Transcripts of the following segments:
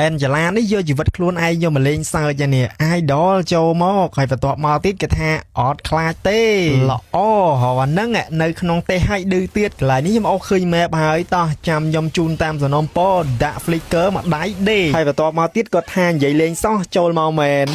Angela នេះយកជីវិតខ្លួនឯងយកមកលេងសើចនេះ idol ចូលមកហើយបន្ទាប់មកទៀតគេថាអត់ខ្លាចទេល្អហៅអាហ្នឹងនៅក្នុងទេឲ្យឌឺទៀតកន្លែងនេះខ្ញុំអូសឃើញ map ហើយតោះចាំខ្ញុំជូនតាមសំណុំពរដាក់ flicker មកដៃដេហើយបន្ទាប់មកទៀតគាត់ថានិយាយលេងសោះចូលមកមែន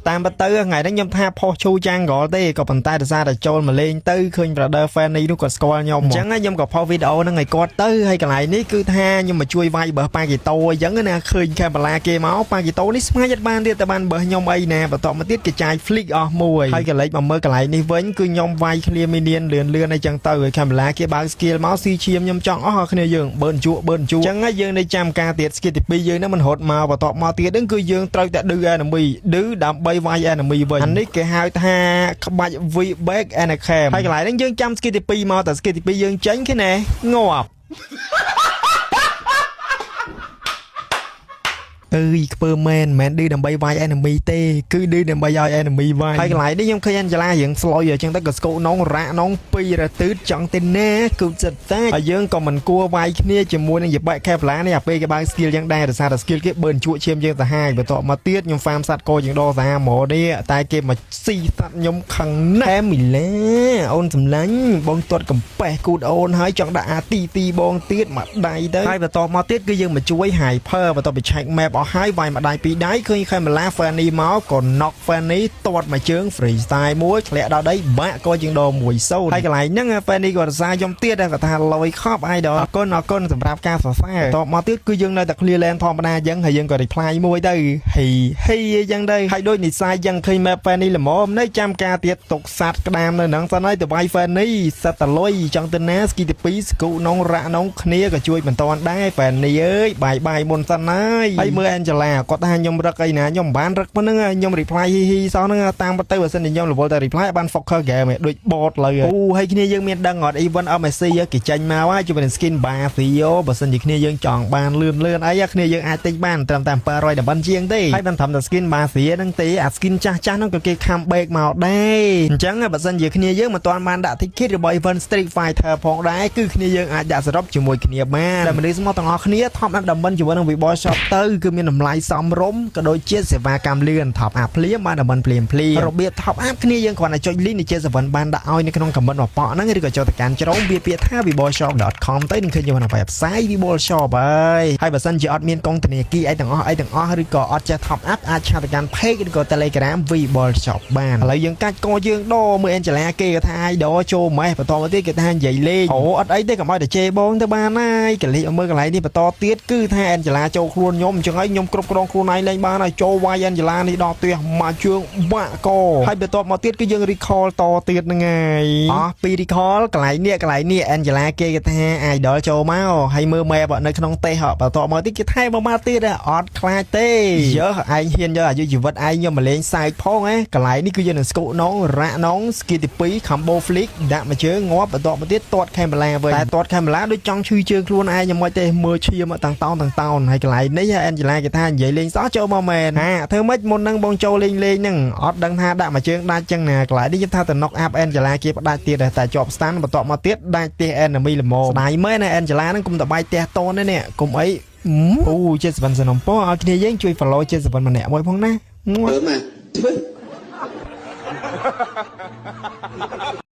តាមពិតទៅថ្ងៃនេះខ្ញុំថាផុសឈូ jungle ទេក៏ប៉ុន្តែដោយសារតែចូលមកលេងទៅឃើញ brother fan នេះនោះគាត់ស្គាល់ខ្ញុំអញ្ចឹងខ្ញុំក៏ផុសវីដេអូហ្នឹងឲ្យគាត់ទៅហើយកន្លែងនេះគឺថាខ្ញុំមកជួយវាយបើសប៉ាគីតូអញ្ចឹងណាឃើញកាមេរ៉ាគេមកប៉ាគីតូនេះស្មាញអត់បានទៀតតែបានបើសខ្ញុំអីណាបន្ទាប់មកទៀតគេចាយ flick អស់មួយហើយកន្លែងមកមើលកន្លែងនេះវិញគឺខ្ញុំវាយ clear minion លឿនលឿនអីចឹងទៅហើយកាមេរ៉ាគេបើក skill មកស៊ីឈាមខ្ញុំចង់អស់គ្នាយើងបឺនជក់បឺនជក់អញ្ចឹងយើងនៅចាំការទៀត skill ទី2យើងហ្នឹងមិនរត់មកបន្ទាប់មកទៀតហ្នឹងគឺយើងត្រូវតែឌឺ enemy ឌឺដើម្បីវាយ enemy វិញអានេះគេហៅថាក្បាច់ V back and a cam ហើយកន្លែងហ្នឹងយើងចាំ skill ទី2មកតែ skill ទី2យើងចេញគេណែងាប់ អើយខ្ពើមែនមិនមែនឌឺដើម្បីវាយ enemy ទេគឺឌឺដើម្បីឲ្យ enemy វាយហើយកន្លែងនេះខ្ញុំឃើញ Angela រៀងស្លុយអញ្ចឹងទៅក៏ស្គោនងរ៉ាក់នងពីរទឺតចង់ទៅណាគូចិត្តតែហើយយើងក៏មិនគួរវាយគ្នាជាមួយនឹងយបែក Kevlar នេះអាពេលគេបើក skill យ៉ាងដែរដោយសារតែ skill គេបឺនជក់ឈាមយើងទៅហើយបន្ទាប់មកទៀតខ្ញុំ farm សត្វកជាងដសាហ្មងនេះតែគេមកស៊ីសត្វខ្ញុំខឹងណាស់មីឡាអូនសម្លាញ់បងទាត់កំប៉េះគូតអូនហើយចង់ដាក់អាទីទីបងទៀតមកដៃទៅហើយបន្ទាប់មកទៀតគឺយើងមកជួយ Hyper បន្ទាប់ពី check map អស់ហើយវាយមួយដៃពីរដៃឃើញ Kamala Fanny មកក៏ knock Fanny ទាត់មួយជើង freestyle មួយធ្លាក់ដល់ដីបាក់ក៏ជាងដ1-0ហើយកន្លែងហ្នឹង Fanny ក៏រសារខ្ញុំទៀតដែរគាត់ថាលយខប់ idol អរគុណអរគុណសម្រាប់ការសរសើរបន្ទាប់មកទៀតគឺយើងនៅតែ clear lane ធម្មតាអញ្ចឹងហើយយើងក៏ reply មួយទៅហីហីអញ្ចឹងទៅហើយដូចនិស័យអញ្ចឹងឃើញ map Fanny ល្មមនៅចាំការទៀតទុកសัตว์ក្តាមនៅហ្នឹងសិនហើយទៅវាយ Fanny សិតតលុយចង់ទៅណាស្គីទី2ស្គូនងរ៉ាក់នងគ្នាក៏ជួយមិនតាន់ដែរ Fanny អើយបាយបាយមុនសិនហើយហើយមើល Angela គាត់ថាខ្ញុំរឹកអីណាខ្ញុំមិនបានរឹកប៉ុណ្្នឹងខ្ញុំ reply ហ៊ីហ៊ីសោះហ្នឹងតាមពិតទៅបើសិនជាខ្ញុំរវល់តែ reply បាន focus game ឯងដូច bot លើអូហើយគ្នាយើងមានដឹងអត់ event MSC គេចេញមកហើយជាមួយនឹង skin Basio បើសិនជាគ្នាយើងចង់បានលឿនលឿនអីគ្នាយើងអាចទិញបានត្រឹមតែ700តំបន់ជាងទេហើយមិនត្រឹមតែ skin Basio ហ្នឹងទេអា skin ចាស់ចាស់ហ្នឹងក៏គេ come back មកដែរអញ្ចឹងបើសិនជាគ្នាយើងមិនទាន់បានដាក់ ticket របស់ event Street Fighter ផងដែរគឺគ្នាយើងអាចដាក់សរុបជាមួយគ្នាបានតែមនុស្សមកទាំងអស់គ្នា top up តំបន់ជាមួយនឹង Vboy Shop ទៅគឺមានតម្លៃសមរម្យក៏ដូចជាសេវាកម្មលឿន top up ភ្លាមបានតំបន់ភ្លាមភ្លាមរបៀប top up គ្នាយើងគ្រាន់តែចុច link នៃ J7 បានដាក់ឲ្យនៅក្នុង comment មកប៉ក់ហ្នឹងឬក៏ចូលទៅកាន់ជ្រុងវាពាក្យថា vboyshop.com ទៅនឹងឃើញជាមួយនឹង website Vboy Shop ហើយហើយបើសិនជាអត់មានកងធនាគារអីទាំងអស់អីទាំងអស់ឬក៏អត់ចេះ top up អាចឆាតទៅកាន់ page ឬក៏ Telegram Vboy Shop បានឥឡូវយើងកាច់កយើងដមើល Angela គេក៏ថា idol ចូលម៉េះបន្តមកទៀតគេថានិយាយលេងអូអត់អីទេកុំឲ្យតែជេរបងទៅបានហើយកលិចមើលកន្លែងនេះបន្តទៀតគឺថា Angela ចូលខ្លួនខ្ញុំអញ្ចឹងហើយខ្ញុំគ្រប់គ្រងខ្លួនឯងលេងបានហើយចូលវាយ Angela នេះដល់ផ្ទះមកជើងបាក់កហើយបន្ទាប់មកទៀតគឺយើង recall តទៀតហ្នឹងហើយអស់ពី recall កន្លែងនេះកន្លែងនេះ Angela គេគេថា idol ចូលមកហើយមើល map នៅក្នុងទេសបន្ទាប់មកទៀតគេថែមមកទៀតអត់ខ្លាចទេយើឯងហ៊ានយកអាយុជីវិតឯងយកមកលេងសើចផងហ៎កន្លែងនេះគឺយើងនឹងស្គូនងរ៉ាក់នង skill ទី2 combo flick ដាក់មួយជើងងាប់បន្ទាប់មកទៀតទាត់ Camela វិញតែទាត់ Camela ដូចចង់ឈឺជើងខ្លួនឯងយ៉ាងម៉េចទេមើលឈាមតាំងតោនតាំងតោនហើយកន្លែងនេះ Angela គេថានិយាយលេងសោះចូលមកមែនហាធ្វើម៉េចមុនហ្នឹងបងចូលលេងលេងហ្នឹងអត់ដឹងថាដាក់មួយជើងដាច់ចឹងណាកន្លែងនេះខ្ញុំថាទៅ knock up Angela គេផ្ដាច់ទៀតតែជាប់ stun បន្ទាប់មកទៀតដាច់ផ្ទះ enemy ល្មមស្ដាយមែនណា Angela ហ្នឹងគុំតបាយផ្ទះតនទេនេះគុំអីអូ77សនំពោឲ្យគ្នាយើងជួយ follow 77ម្នាក់មួយផងណា ធ្វើមកធ្វើ